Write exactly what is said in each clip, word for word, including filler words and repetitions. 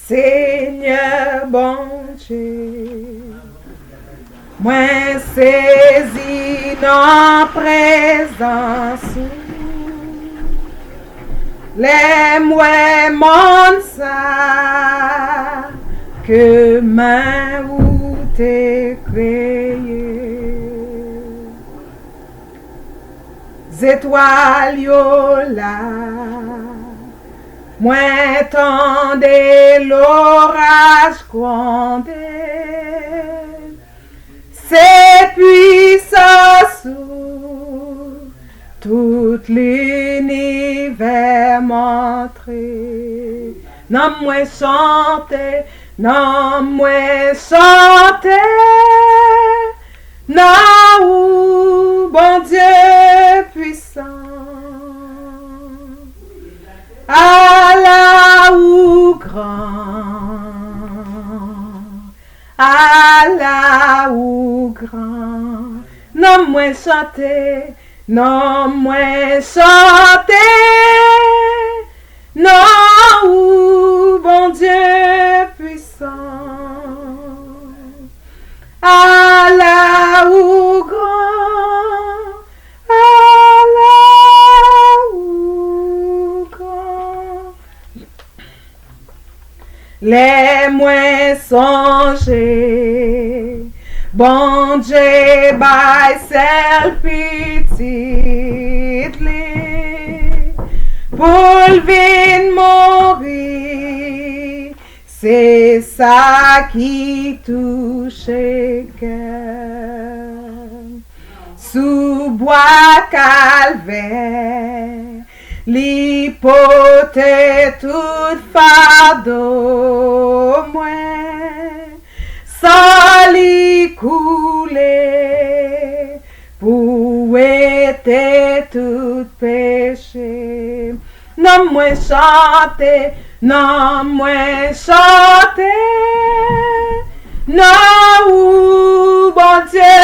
Senyè Bondye, mwen sezi nan prezans ou. Lè m wè monn sa ke men ou te kreye, zetwal yo la, mwen tande loraj gwonde. Se pwisans ou tout linivè montre. Nanm mwen chante, nanm mwen chante, nan ou, Bondye pwisan. Ala ou gran, ala ou gran. Nanm mwen chante, nanm mwen chante, nan ou, Bondye pwisan. Ala ou gran, ala ou gran. Lè mwen sonje Bondye bay sèl pitit li pou l vin mouri, se sa ki touche kè m. Sou bwa Kalvè, li pote tout fado mwen. San li koule pou wete tout peche. Nanm mwen chante, nanm mwen chante, nan ou, Bondye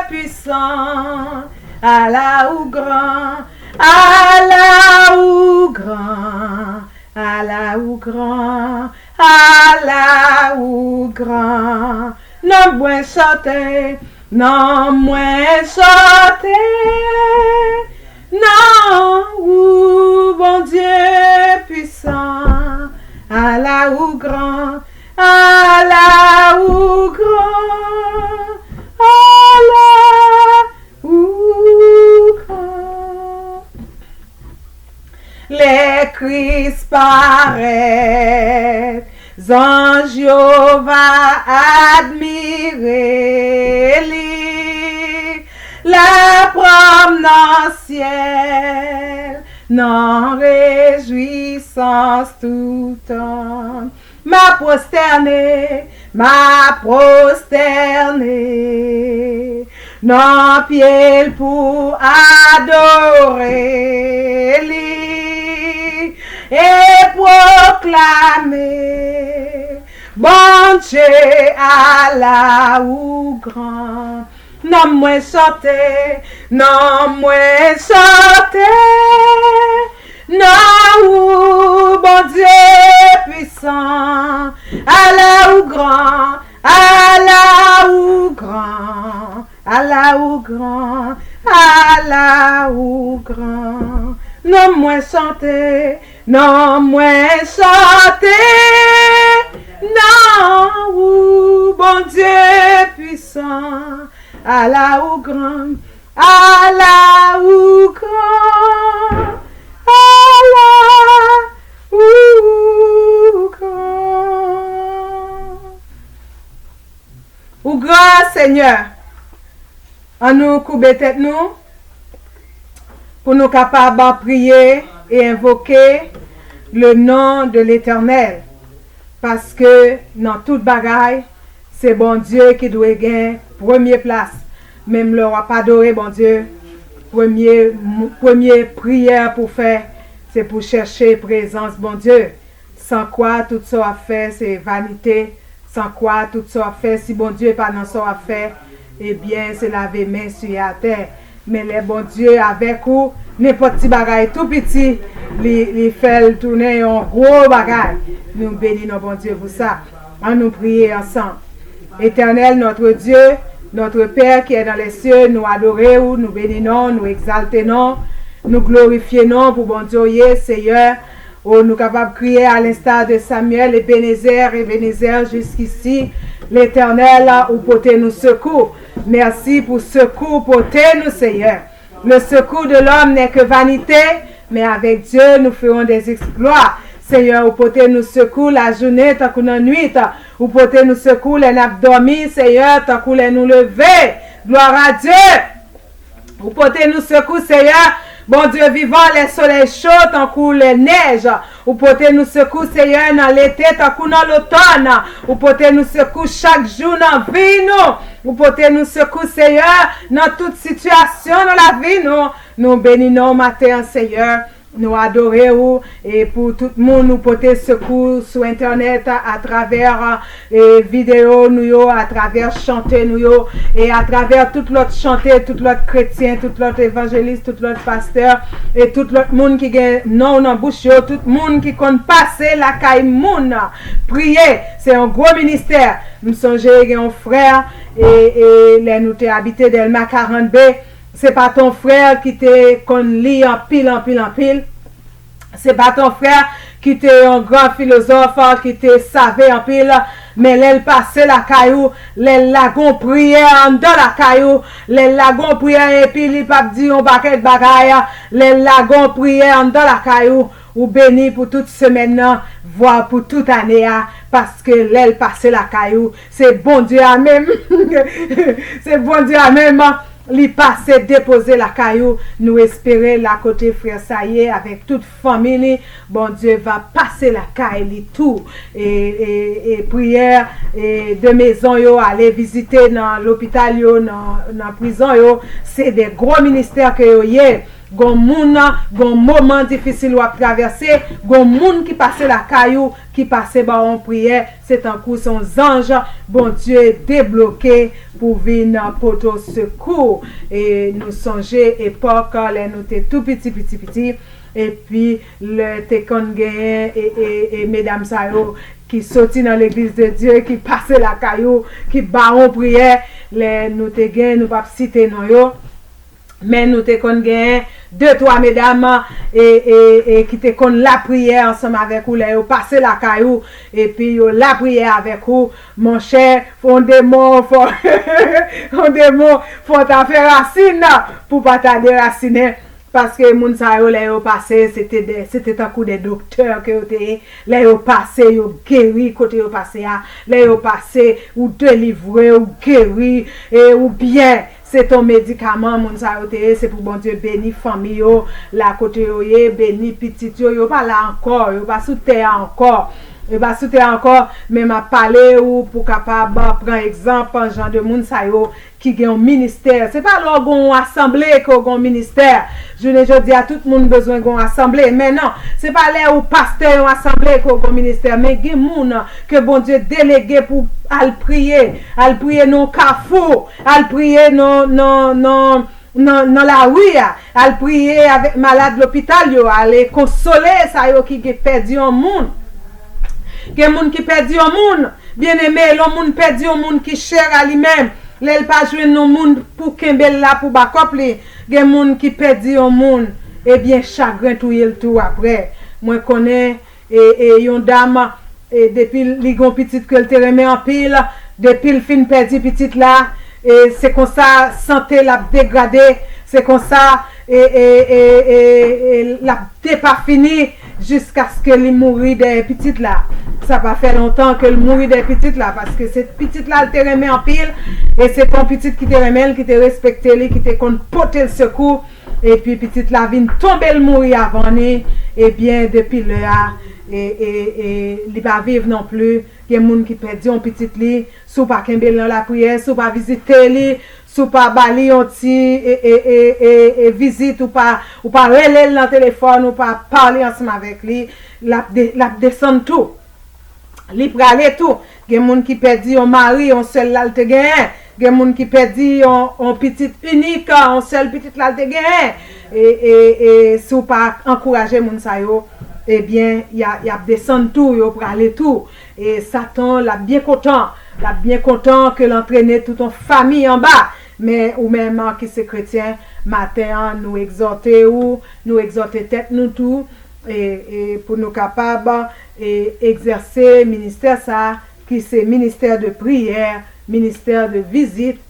pwisan. Ala ou gran, ala ou gran, ala ou gran, ala ou gran. Nanm mwen chante, nanm mwen chante, nan ou, Bondye pwisan. Ala ou gran, ala ou gran, ala ou gran. Lè Kris parèt, zanj yo va admire li. L ap pran m nan syèl, nan rejwisans toutan. M a pwostène, m a pwostène nan pye l pou adore li e pwoklame, Bondye, ala ou gran. Nanm mwen chante, nanm mwen chante, nan ou, Bondye pwisan. Ala ou gran, ala ou gran, ala ou gran, ala ou gran. Nanm mwen chante, nanm mwen chante, nan ou, Bondye pwisan. Ala ou gran, ala ou gran, ala ou gran. Ou gran, Senyè. Ann nou koube tèt nou pou nou kapab priye e envoke le non de Letènèl, paske nan tout bagay, se Bondye ki dwe gen premye plas. Menm lè w ap adore Bondye, premye, premye priyè pou fè, se pou chèche prezans Bondye. San kwa, tout sa w ap fè, se vanite. San kwa, tout sa w ap fè, si Bondye pa nan sa w ap fè, ebyen, se lave men sou atè. Men lè Bondye avèk ou, Nenpòt ti bagay tou piti, li, li fè l tounen yon gwo bagay. Nou beni non Bondye pou sa. Ann nou priye ansanm. Éternel, notre Dieu, notre Père qui est dans les cieux, nou adore w, nou beni non, nou egzalte non, nou glorifye non pou Bondye w ye, Seyè. O, nou kapab kriye à l'instar de Samuel, Ebenezer, Ebenezer, jusqu'ici, Letènèl, ou pote nou sekou. Mèsi pou sekou ou pote nou, Seyè. Le secours de l'homme n'est que vanité, mais avec Dieu, nous ferons des exploits. Seyè, ou pote nou sekou lajounen tankou nan nwit. Ou pote nou sekou lè n ap dòmi, Seyè, tankou lè nou leve. Gloire à Dieu! Ou pote nou sekou, Seyè, Bondye vivan, lè solèy cho tankou lè nèj. Ou pote nou sekou, Seyè, nan lete tankou nan lotòn. Ou pote nou sekou chak jou nan vi nou. Ou pote nou sekou, Seyè, nan tout sitiyasyon nan lavi nou. Nou beni non w maten an, Seyè. Nou adore w, e pou tout moun ou pote sekou sou entènèt atravè e videyo nou yo, atravè chante nou yo, e atravè tout lòt chante, tout lòt kretyen, tout lòt evanjelis, tout lòt pastè, e tout lòt moun ki gen non w nan bouch yo, tout moun ki konn pase lakay moun, priye. Se yon gwo ministè. M sonje gen yon frè, e, e lè nou te abite Dèlma karant B, se pa t yon frè ki te konn li anpil, anpil, anpil. Se pa t yon frè ki te yon gran filozòf, ki te save anpil, men lè l pase lakay ou, lè l lage yon priyè anndan lakay ou, lè l lage yon priyè epi li p ap di yon pakèt bagay, lè l lage yon priyè anndan lakay ou, ou beni pou tout semèn nan, vwa pou tout ane a, paske lè l pase lakay ou, se Bondye a menm. Se Bondye a menm. Li pase depoze lakay ou, nou espere la kote frè sa ye avèk tout fanmi li, Bondye va pase lakay li tou. E, e, e priyè e de mezon yo, ale vizite nan lopital yo, nan, nan prizon yo, se de gwo ministè ke yo ye. Gon moun, gon moman difisil w ap travèse, gon moun ki pase lakay ou, ki pase ba w yon priyè, se tankou se yon zanj Bondye debloke pou vin pote w sekou. E nou sonje epòk lè nou te tou piti, piti, piti, epi lè te konn genyen e, e, e medam sa yo ki soti nan legliz de Dye, ki pase lakay ou, ki ba w yon priyè, lè nou te gen, nou p ap site non yo. Men nou te konn genyen de twa medam e, e, e ki te konn lapriyè ansanm avèk ou lè yo pase lakay ou, epi yo lapriyè avèk ou, monchè, fò w demon, fò, fò w demon, fò w ta fè rasin pou w pa ta derasinen. Paske moun sa yo, lè yo pase, se te de, se te tankou de doktè ke yo te ye. Lè yo pase, yo geri kote yo pase a. Lè yo pase, ou delivre, ou geri, e ou byen. Se t on medikaman moun sa yo te ye, se pou Bondye beni fanmi yo, la kote yo ye, beni pitit yo, yo pa la ankò, yo pa sou tè a ankò. Yo pa sou tè a ankò, men m ap pale ou pou kapab pran egzanp jan de moun sa yo ki gen yon ministè. Se pa lè w gen yon asanble ke w gen yon ministè. Jounen jodi a, tout moun bezwen gen yon asanble. Men non, se pa lè ou pastè yon asanble ke w gen yon ministè. Men gen moun ke Bondye delege pou al priye. Al priye nan kafou. Al priye nan, nan, nan, nan, nan lari a. Al priye avèk malad lopital yo. Ale konsole sa yo ki gen pèdi yon moun. Gen moun ki pèdi yon moun. Byeneme, lè yon moun pèdi yon moun ki chè a li menm, lè l pa jwenn yon moun pou kenbe l la, pou bakòp li, gen moun ki pèdi yon moun, ebyen, chagren touye l tou apre. Mwen konnen, e, e, yon dam, e, depi li gon pitit ke l te renmen anpil, depi l fin pèdi pitit la, e, se konsa sante l ap degrade, se konsa, e, e, e, e, e, l ap depafini jiskaske li mouri dèyè pitit la. Sa pa fè lontan ke l mouri dèyè pitit la, paske se pitit la l te renmen anpil, e se te yon pitit ki te renmen l, ki te respekte li, ki te konn pote l sekou, epi pitit la vin tonbe, l mouri avan li, ebyen, depi lè a, e, e, e, li pa viv non plis. Gen moun ki pèdi yon pitit li, si w pa kenbe l nan lapriyè, si w pa vizite li, si w pa ba li yon ti, e, e, e, e, e vizit, ou pa, ou pa rele l nan telefòn, ou pa pale ansanm avèk li, l ap de-, l ap desann tou. Li prale tou. Gen moun ki pèdi yon mari, yon sèl la l te genyen. Gen moun ki pèdi yon, yon pitit inik, yon sèl pitit la l te genyen. E, e, e si w pa ankouraje moun sa yo, ebyen, y a, y ap desann tou, yo prale tou. E Satan, l ap byen kontan. L ap byen kontan ke l antrene tout yon fanmi anba. Men ou menm ki se kretyen, maten an, nou egzòte ou, nou egzòte tèt nou tou, e, e pou nou kapab e, egzèse ministè sa a, ki se ministè de priyè, ministè de vizit,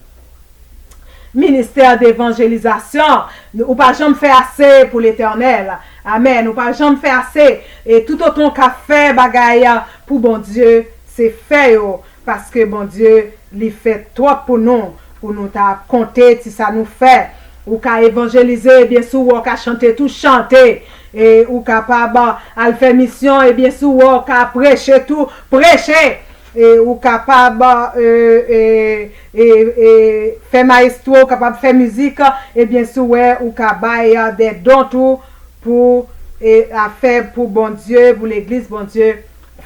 ministè devanjelizasyon. Ou pa janm fè ase pou Letènèl. Amèn. Ou pa janm fè ase. E toutotan w ka fè bagay pou Bondye, se fè yo. Paske Bondye, li fè twòp pou nou, pou nou ta ap konte ti sa nou fè. Ou ka evanjelize, ebyen si w wè w ka chante tou, chante. E ou kapab al fè misyon, ebyen si w wè w ka preche tou, preche. E ou kapab e, e, e, e, fè mayestwo, ou kapab fè mizik, ebyen si w wè ou ka bay de don tou pou e, afè pou Bondye, pou legliz Bondye,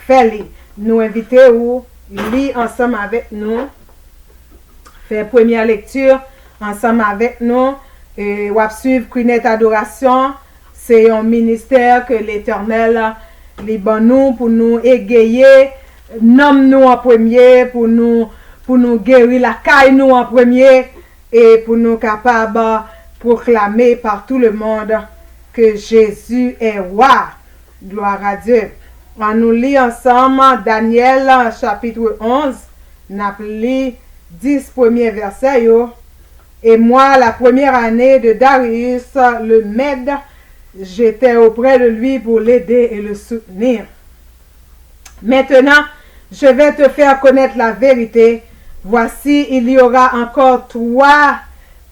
fè li. Nou envite ou li ansanm avèk nou, fè premyè lekti ansanm avèk nou. E, w ap swiv Kwinèt Adorasyon. Se yon ministè ke Letènèl li ban nou pou nou egeye nanm nou an premye, pou nou, pou nou geri lakay nou an premye, e pou nou kapab pwoklame par tout le monde que Jésus est roi. Gloire à Dieu. An nou li ansanm Danyèl chapit onz, n ap li dis premye vèsè yo. Et moi, la première année de Darius le Mède, j'étais auprès de lui pour l'aider et le soutenir. Maintenant, je vais te faire connaître la vérité. Voici, il y aura encore trois,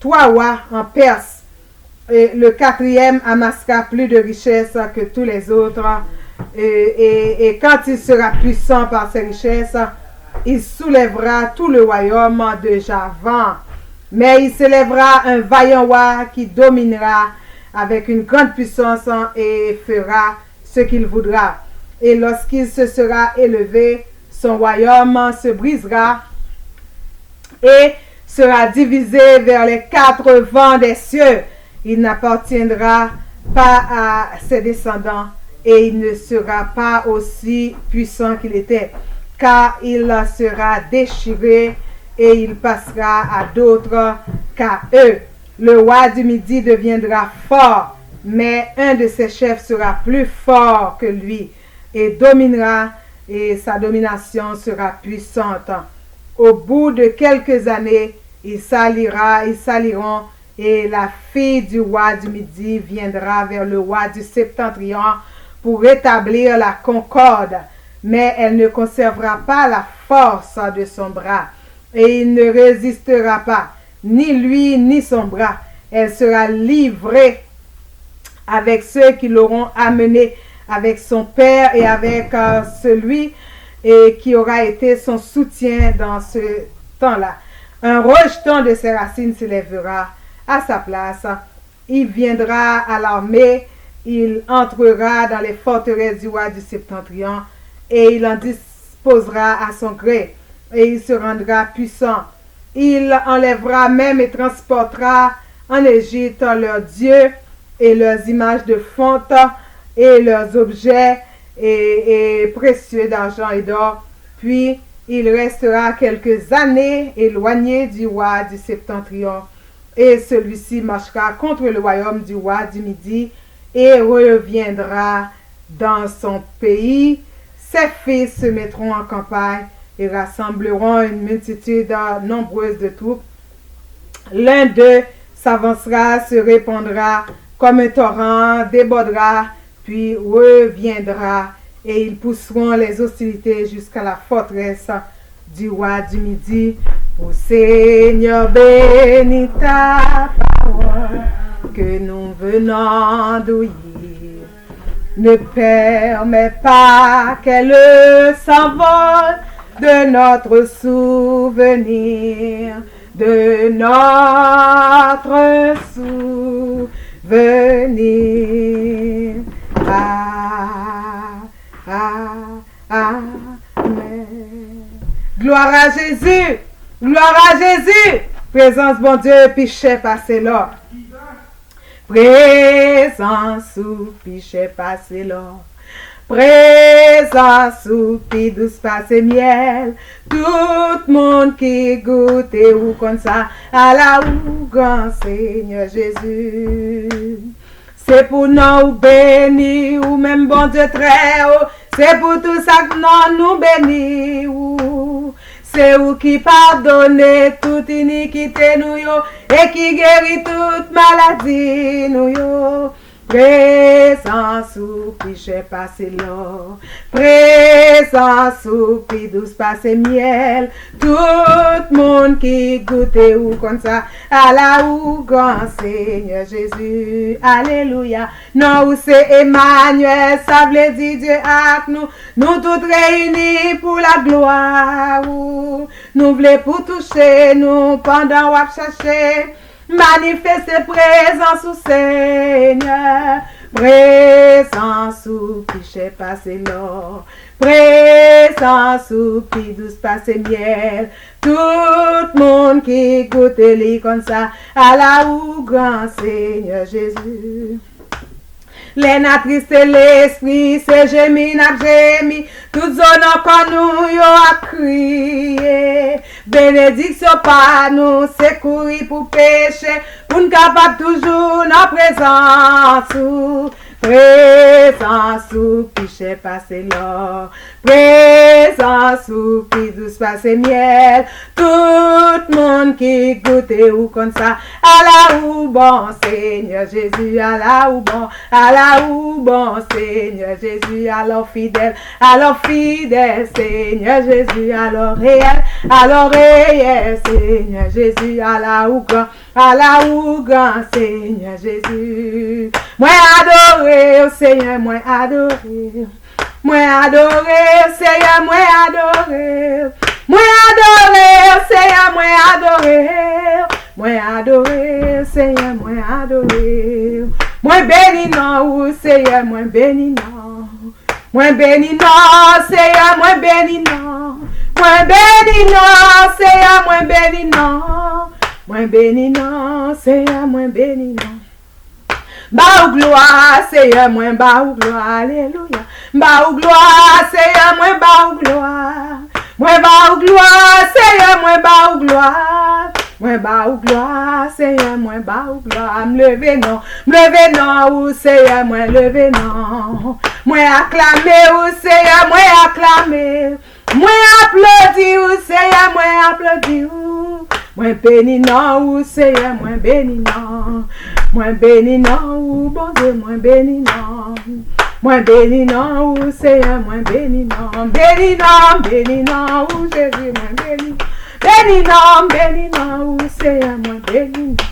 trois rois en Perse. Et le quatrième amassera plus de richesses que tous les autres. Et, et, et quand il sera puissant par ses richesses, il soulèvera tout le royaume de Javan. Mais il s'élèvera un vaillant roi qui dominera avec une grande puissance et fera ce qu'il voudra. Et lorsqu'il se sera élevé, son royaume se brisera et sera divisé vers les quatre vents des cieux. Il n'appartiendra pas à ses descendants et il ne sera pas aussi puissant qu'il était, car il sera déchiré et il passera à d'autres qu'à eux. Le roi du Midi deviendra fort, mais un de ses chefs sera plus fort que lui et dominera, et sa domination sera puissante. Au bout de quelques années, il s'alliera, ils s'allieront, et la fille du roi du Midi viendra vers le roi du Septentrion pour rétablir la concorde, mais elle ne conservera pas la force de son bras, et il ne résistera pas, ni lui ni son bras. Elle sera livrée avec ceux qui l'auront amenée, avec son père et avec euh, celui et qui aura été son soutien dans ce temps-là. Un rejeton de ses racines s'élèvera à sa place. Il viendra à l'armée, il entrera dans les forteresses du roi du Septentrion et il en disposera à son gré et il se rendra puissant. Il enlèvera même et transportera en Égypte leurs dieux et leurs images de fonte et leurs objets et, et précieux d'argent et d'or. Puis il restera quelques années éloigné du roi du Septentrion, et celui-ci marchera contre le royaume du roi du Midi et reviendra dans son pays. Ses fils se mettront en campagne et rassembleront une multitude nombreuse de troupes. L'un d'eux s'avancera, se répandra comme un torrent, débordera, puis reviendra, et ils pousseront les hostilités jusqu'à la forteresse du roi du Midi. Ô Seigneur, bénis ta parole que nous venons d'ouïr. Ne permets pas qu'elle s'envole de notre souvenir, de notre souvenir. Ah, ah, amen. Gloire à Jésus. Glwa a Jezi! Prezans Bondye pi chè pase lò. Prezans ou pi chè pase lò. Prezans ou pi dous pase myèl. Tout moun ki goute ou konn sa. Ala ou gran Senyè Jezi. Se pou non ou beni, ou menm Bondye trè wo. Se pou tou sa k non nou beni ou. Se ou ki padone tout inikite nou yo e ki geri tout maladi nou yo. Prezans ou pi chè pase lò. Prezans ou pi dous pase myèl. Tout moun ki goute ou konn sa. Ala ou gran Senyè Jezi. Alelouya. Non ou se Emanyèl, sa vle di Dye ak nou. Nou tout reyini pou laglwa ou. Nou vle pou touche nou pandan w ap chache manifeste prezans ou, Senyè. Prezans ou pi chè pase lò. Prezans ou pi dous pase myèl. Tout moun ki goute li konn sa. Ala ou gran Senyè Jezi. Lè n atriste lespri, se jemi n ap jemi. Tout zo nan kò nou yo ap kriye. Benediksyon pa nou, se kouri pou peche, pou n kapab toujou nan prezans ou. Prezans ou pi chè pase lò. Prezans ou pi dous pase myèl. Tout moun ki goute ou konn sa. Ala ou bon, Senyè Jezi, ala ou bon. Ala ou bon, Senyè Jezi, alò fidèl. Alò fidèl, Senyè Jezi, alò reyèl. Alò reyèl, Senyè Jezi, ala ou gran. Ala ou gran, Senyè Jezi. Mwen adore w, Senyè, mwen adore w. Mwen adore w, Senyè, mwen adore w. Mwen adore w, Senyè, mwen adore w. Mwen adore w, Senyè, mwen adore w. Mwen beni non ou, Senyè, mwen beni non ou. Mwen beni non, Senyè, mwen beni non. Mwen beni non, Senyè, mwen beni non. Mwen beni non, Senyè, mwen beni non. Ba ou glwa, Senyè, mwen ba ou glwa, alelouya. Ba ou glwa, Senyè, mwen ba ou glwa. Mwen ba ou glwa, Senyè, mwen ba ou glwa. Mwen ba ou glwa, Senyè, mwen ba ou glwa. M leve non, m leve non ou, Senyè, mwen leve non. Mwen aklame ou, Senyè, mwen aklame. Mwen aplodi ou, Senyè, mwen aplodi ou. Mwen beni non ou, Senyè, mwen beni non. Mwen beni non ou, Bondye, mwen beni non. Mwen beni non ou, Senyè, mwen beni non. Beni non, beni non ou, Jezi, mwen beni. Beni non, beni non ou, Senyè, mwen beni non.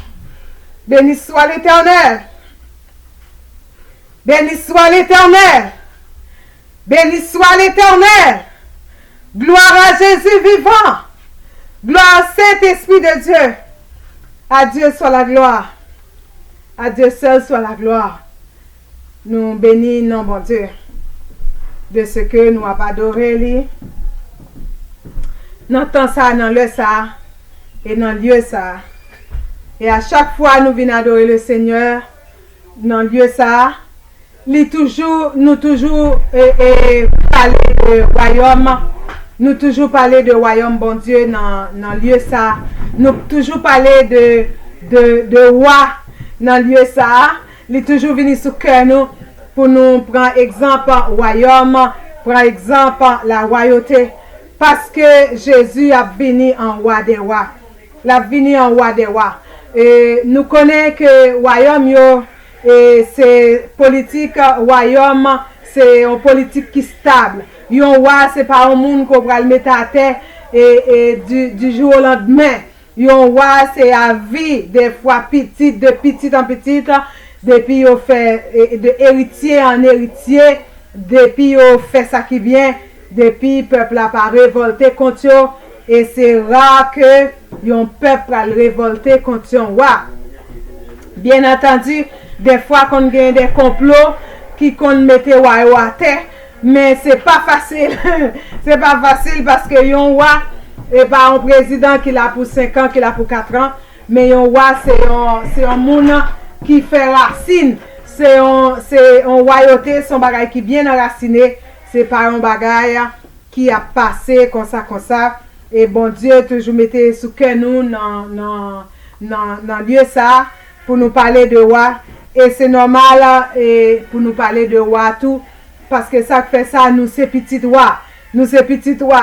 Béni soit l'Éternel. Béni soit l'Éternel. Béni soit l'Éternel. Gloire à Jésus vivant. Gloire au Saint-Esprit de Dieu. À Dieu soit la gloire. À Dieu seul soit la gloire. Nou beni non Bondye de ce que nou ap adore li nan tan sa, nan lè sa, e nan lye sa. E a chak fwa nou vin adore le Seigneur nan lye sa, li toujou, nou toujou e, e, pale de wayòm. Nou toujou pale de wayòm Bondye nan, nan lye sa. Nou toujou pale de, de, de wa nan lye sa. Li toujou vini sou kè nou pou nou pran egzanp wayòm, pran egzanp lawayote. Paske Jezi ap vini an wa dè wa. L ap vini an wa dè wa. E nou konnen ke wayòm yo, e se politik wayòm, se yon politik ki stab. Yon wa, se pa yon moun ke w pral mete atè e, e di, di jou o landmen. Yon wa, se a vi, dèfwa pitit, de pitit an pitit, depi yo fè, e, de eritye an eritye, depi yo fè sa ki byen, depi pèp la pa revòlte kont yo, e se ra ke yon pèp pral revòlte kont yon wa. Byen antandi, dèfwa konn gen de konplo ki konn mete wa yo atè, men se pa fasil. Se pa fasil paske yon wa, E pa yon prezidan ki la pou senk an, ki la pou kat an, men yon wa se yon, se yon moun ki fè rasin. Se yon, se yon wayote, se yon bagay ki byen anrasine. Se pa yon bagay ki ap pase konsa, konsa. E Bondye toujou mete sou kè nou nan, nan, nan, nan lye sa a pou nou pale de wa. E se nòmal, e, pou nou pale de wa tou, paske sa k fè sa, nou se pitit wa. Nou se pitit wa.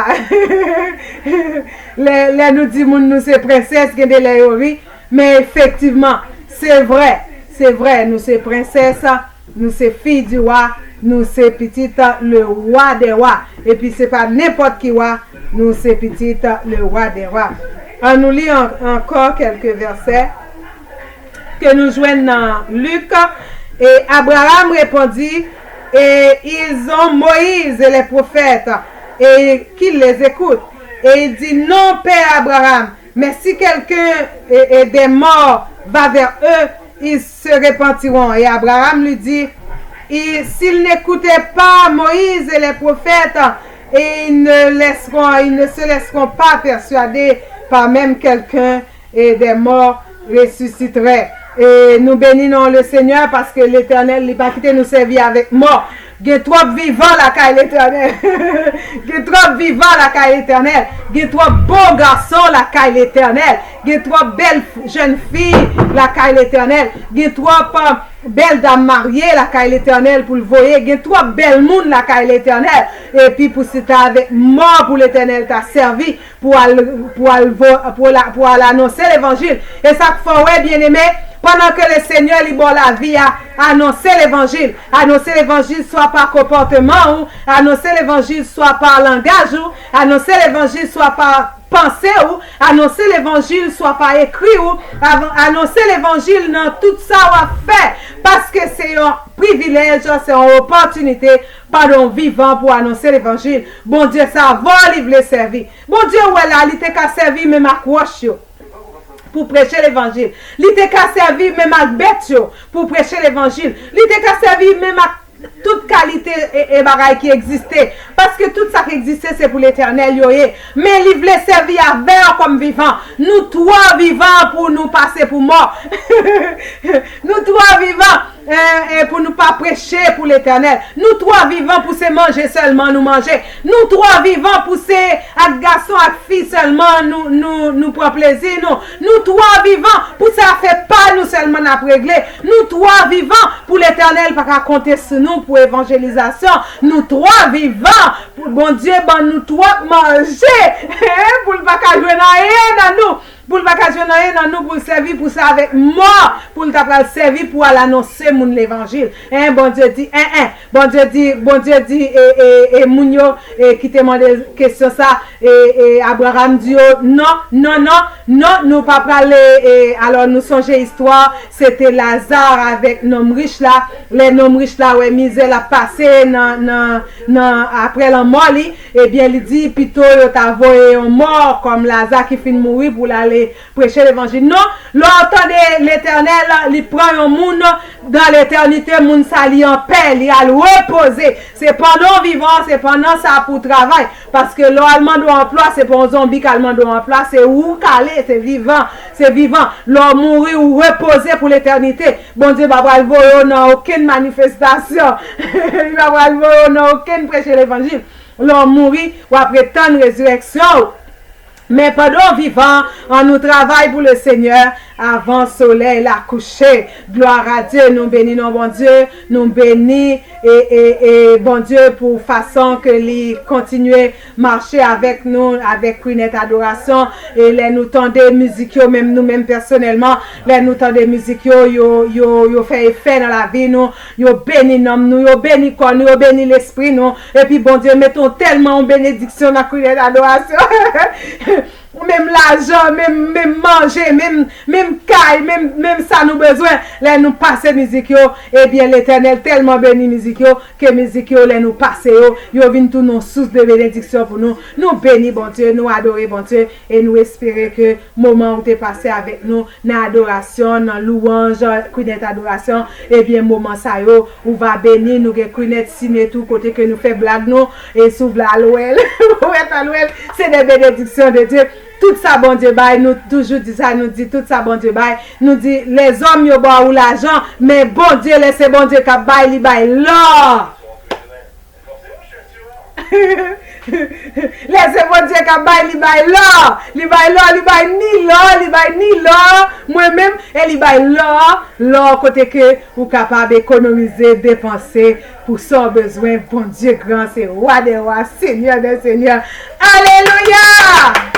Lè, lè nou di moun nou se prensès, gen de lè yo ri. Men efektivman, se vre. Se vre, nou se prensès, nou se fi di wa, nou se pitit le wa dè wa. Epi se pa nenpòt ki wa, nou se pitit le wa dè wa. An nou li an, ankò kèlke vèsè ke nou jwenn nan Lik. Et Abraham répondit, et ils ont Moïse et les prophètes, et qu'ils les écoutent. Et il dit, non, père Abraham, mais si quelqu'un et, et des morts va vers eux, ils se repentiront. Et Abraham lui dit, ils- s'ils n'écoutaient pas Moïse et les prophètes, et ils ne laisseront, ils ne se laisseront pas persuader par même quelqu'un et des morts ressusciteraient. E nou beni non le Senyè paske Letènèl li pa kite nou sèvi avèk mò. Gen twòp vivan lakay Letènèl. Gen twòp vivan lakay Letènèl. Gen twòp bon gason lakay Letènèl. Gen twòp bèl f- jèn fi lakay Letènèl. Gen twòp, euh, bèl dam marye lakay Letènèl pou l voye. Gen twòp bèl moun lakay Letènèl. Epi pou se ta avèk mò pou Letènèl ta sèvi pou al, pou al, vo- pou la- pou al anonse levanjil. E sa k fè w wè, byeneme, pandan ke le Senyè li ba w lavi a, anonse levanjil. Anonse levanjil swa pa konpòteman ou, anonse levanjil swa pa langaj ou, anonse levanjil swa pa panse ou, anonse levanjil swa pa ekri ou, avan- anonse levanjil nan tout sa w ap fè, paske se yon privilèj, se yon opòtinite pandan w vivan pou anonse levanjil. Bondye sa vo li vle sèvi. Bondye wè la, li te ka sèvi menm ak wòch yo pou preche levanjil. Li te ka sèvi menm ak bèt yo pou preche levanjil. Li te ka sèvi menm ak tout kalite e, e bagay ki egziste. Paske tout sa ki egziste, se pou Letènèl yo ye. Men li vle sèvi avè w kòm vivan. Nou twò vivan pou nou pase pou mò. Nou twò vivan. E, e pou nou pa preche pou Letènèl. Nou twò vivan pou se manje sèlman nou manje. Nou twò vivan pou se ak gason ak fi sèlman nou, nou, nou pran plezi nou. Nou twò vivan pou se afè pa nou sèlman n ap regle. Nou twò vivan pou Letènèl pa ka konte sou nou pou evanjelizasyon. Nou twò vivan pou Bondye ban nou twòp manje pou l pa ka jwenn anyen nan nou. Pou l pa ka jwenn anyen nan nou pou l sèvi pou sa avèk mò, pou l ta pral sèvi pou al anonse moun levanjil. En, Bondye di, en, en. Bondye di, Bondye di, e, e, e moun yo e, ki te mande kesyon sa, e, e Abraham di yo, non, non, non, non, nou pa prale. E, alò, nou sonje istwa, se te Laza avèk nonm rich la. Lè nonm rich la wè mizè l ap pase nan, nan, nan, apre lanmò li, ebyen, li di pito yo ta voye yon mò kòm Laza ki fin mouri pou l ale preche levanjil. Non, lè w tande Letènèl, li pran yon moun dan letènite, moun sa li anpè, li al repoze. Se pandan w vivan, se pandan sa pou w travay. Paske lè w al mande w anplwa, se pa yon zonbi k al mande w anplwa, se ou k ale, se vivan, se vivan. Lè w mouri, ou repoze pou letènite. Bondye pa pral voye w nan okenn manifestasyon. Li pa pral voye w nan okenn preche levanjil. Lè w mouri, w ap ret tann rezirèksyon w. Men pandan w vivan, ann nou travay pou le Senyè avan solèy la kouche. Glwa a Dye, nou beni non Bondye, nou beni e, e, e Bondye pou fason ke li kontinye mache avèk nou, avèk Kwinèt Adorasyon. E lè nou tande mizik yo, menm nou menm pèsonèlman, lè nou tande mizik yo, yo, yo, yo fè efè nan lavi nou, yo beni nanm nou, yo beni kò nou, yo beni lespri nou. Epi Bondye mete yon tèlman yon benediksyon nan Kwinèt Adorasyon. Menm lajan, menm, menm manje, menm, menm kay, menm, menm sa nou bezwen. Lè nou pase mizik yo, ebyen, Letènèl tèlman beni mizik yo, ke mizik yo, lè nou pase yo, yo vin tounen yon sous de benediksyon pou nou. Nou beni Bondye, nou adore Bondye, e nou espere ke moman ou te pase avèk nou nan adorasyon, nan louwanj, Kwinèt Adorasyon, ebyen, moman sa yo, ou va beni. Nou gen Kwinèt Sine tou, kote ke nou fè blag nou, e si w vle al wè l, Ou wè sa, nou wè, se de benediksyon de Dye. Tout sa Bondye bay, nou toujou di sa, nou di tout sa Bondye bay. Nou di, lèzòm yo ba ou lajan, men Bondye, lè se Bondye k ap bay, li bay lò. Lè se Bondye k ap bay, li bay lò. Li bay lò, li bay ni lò, li bay ni lò. Mwen menm, e li bay lò. Lò kote ke ou kapab ekonomize, depanse pou sa w bezwen. Bondye gran, se Wa dè wa, Senyè dè senyè. Alelouya!